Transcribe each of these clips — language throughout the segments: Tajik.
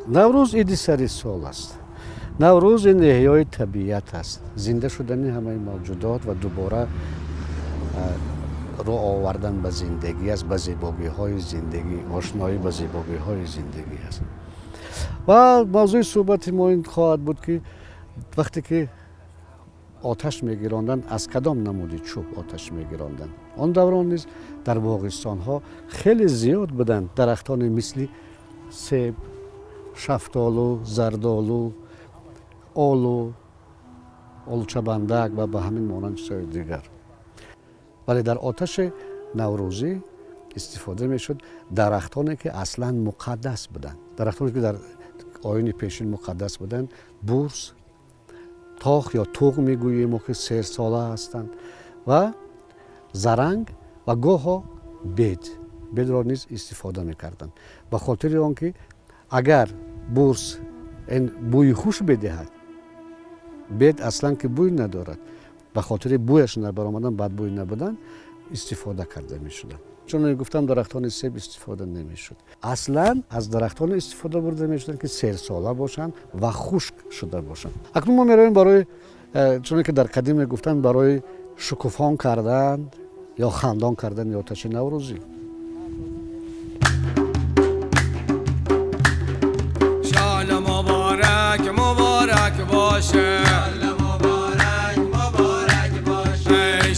Наврӯз иди сари сол аст. Наврӯз ин эҳёи табиат аст, зинда шудани ҳамаи мавҷудот ва дубора рӯ овардан ба зиндагӣ аст, ба зебогиҳои зиндагӣ, ошноӣ ба зебогиҳои зиндагӣ аст. Ва мавзӯи суҳбати мо ин хоҳад буд, ки вақте ки оташ мегиронданд, аз кадом намуди чӯб оташ мегиронданд. Он даврон низ дар боғистонҳо хеле зиёд буданд дарахтони мисли себ, шафтолу, зардолу, олу, олучабандак ва ба ҳамин монанд чизҳои дигар. Вале дар оташи наврӯзӣ истифода мешуд дарахтоне ки аслан муқаддас буданд, дарахтоне ки дар оини пешин муқаддас буданд, бурс, тох ё туғ мегӯем мо, ки серсола ҳастанд, ва заранг ва гоҳо бед. Бедро низ истифода мекарданд, ба хотири он ки агар бурс ин бӯи хуш бидиҳад, бед аслан ки бӯй надорад, ба хотири бӯяш набаромадан, бадбӯй набудан истифода карда мешуданд. Чун гуфтам, дарахтони себ истифода намешуд. Аслан аз дарахтоне истифода бурда мешуданд, ки серсола бошанд ва хушк шуда бошанд. Акнун мо меравем барои, чуне ки дар қадим мегуфтанд, барои шукуфон кардан ё хандон кардани оташи наврӯзӣ. شال مبارک مبارک باشه،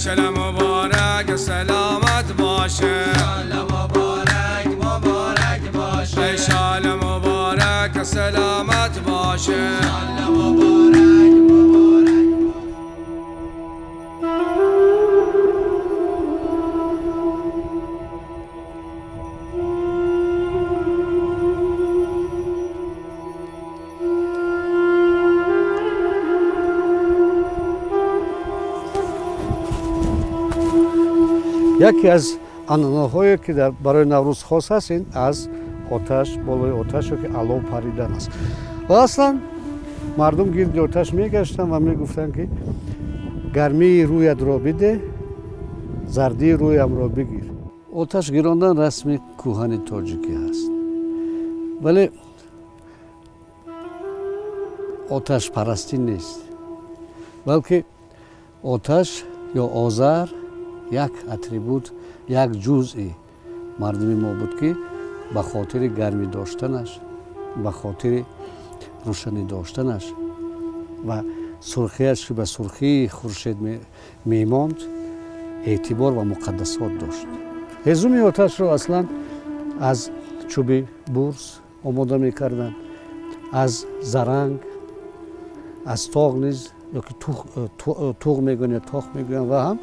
شال مبارک سلامت باشه، شال مبارک مبارک باشه، شال مبارک سلامت باشه، شال مبارک مبارک. Яке аз анъанаҳое ки барои Наврӯз хос аст, ин аз оташ, болои оташ ё ки алов паридан аст. Ва аслан мардум гирди оташ мегаштанд ва мегуфтанд, ки гармии рӯятро биде, зардии рӯямро бигир. Оташ гирондан расми кӯҳани тоҷикӣ ҳаст, вале оташпарастӣ нест, балки оташ ё озар як атрибут, як ҷузъи мардуми мо буд, ки ба хотири гармӣ доштанаш, ба хотири рӯшанӣ доштанаш ва сурхиаш, ки ба сурхии хуршед мемонд, эътибор ва муқаддасот дошт. Ҳезуми оташро аслан аз чӯби бурс омода мекарданд, аз заранг, аз тоғ низ, ё ки туғ мегӯянд ё тох мегӯянд, ва ҳам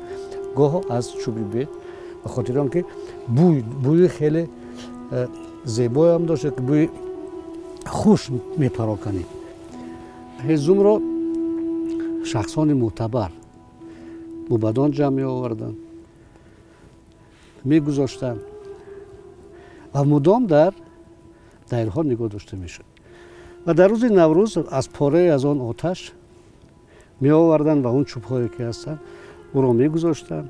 гоҳо аз чӯби бед, ба хотири он ки бӯи хеле зебоям дошт, ки бӯи хуш мепароканид. Ҳезумро шахсони мӯътабар, мӯбадон ҷамъ меоварданд, мегузоштанд ва мудом дар дайрҳо нигоҳ дошта мешуд. Ва дар рӯзи Наврӯз аз порае аз он оташ меоварданд ва он чӯбҳое ки ҳастанд ӯро мегузоштанд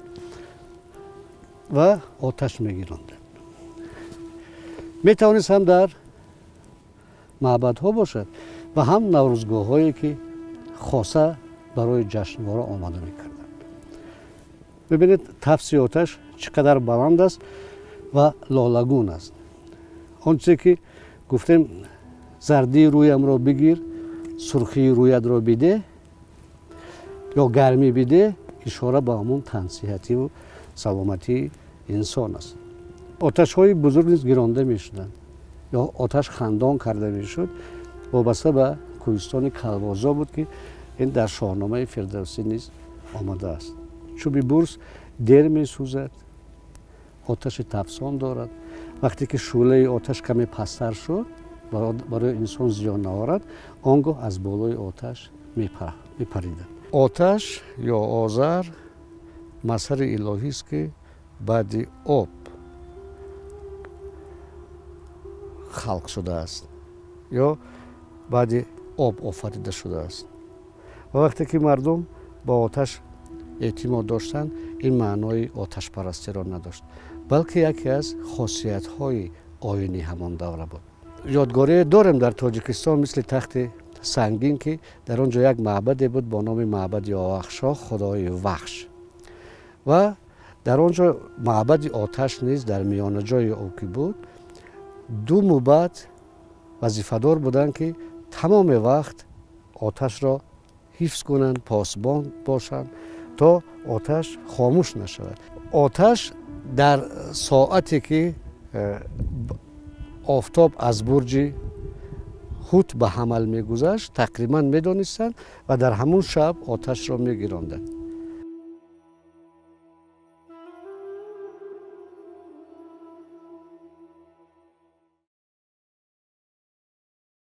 ва оташ мегиронданд. Метавонист ҳам дар маъбадҳо бошад ва ҳам наврӯзгоҳҳое ки хоса барои ҷашнвора омода мекарданд. Бибинед, тафси оташ чӣ қадар баланд аст ва лолагун аст. Он чизе ки гуфтем, зардии рӯямро бигир, сурхии рӯятро биде ё гармӣ биде, ишора ба ҳамон тансиҳативу саломатии инсон аст. Оташҳои бузург низ гиронда мешуданд ё оташ хандон карда мешуд, вобаста ба кӯҳистони Калвозо буд, ки ин дар Шоҳномаи Фирдавсӣ низ омадааст. Чӯби бурс дер месӯзад, оташи тафсон дорад. Вақте ки шӯълаи оташ каме пасттар шуд, барои инсон зиён наорад, он гоҳ аз болои оташ мепариданд. Оташ ё озар мазҳари илоҳист, ки баъди об халқ шудааст ё баъди об офарида шудааст. Ва вақте ки мардум ба оташ эътимод доштанд, ин маънои оташпарастиро надошт, балки яке аз хосиятҳои оини ҳамон давра буд. Ёдгорие дорем дар Тоҷикистон, мисли Тахти Сангин, ки дар он ҷо як маъбаде буд бо номи маъбади Овахшоҳ, худои Вахш, ва дар он ҷо маъбади оташ низ дар миёнаҷои ӯ ки буд, ду мӯбад вазифадор буданд, ки тамоми вақт оташро ҳифз кунанд, посбон бошанд, то оташ хомӯш нашавад. Оташ дар соате ки офтоб аз бурҷи Ҳут ба Ҳамал мегузашт, тақрибан медонистанд ва дар ҳамун шаб оташро мегиронданд.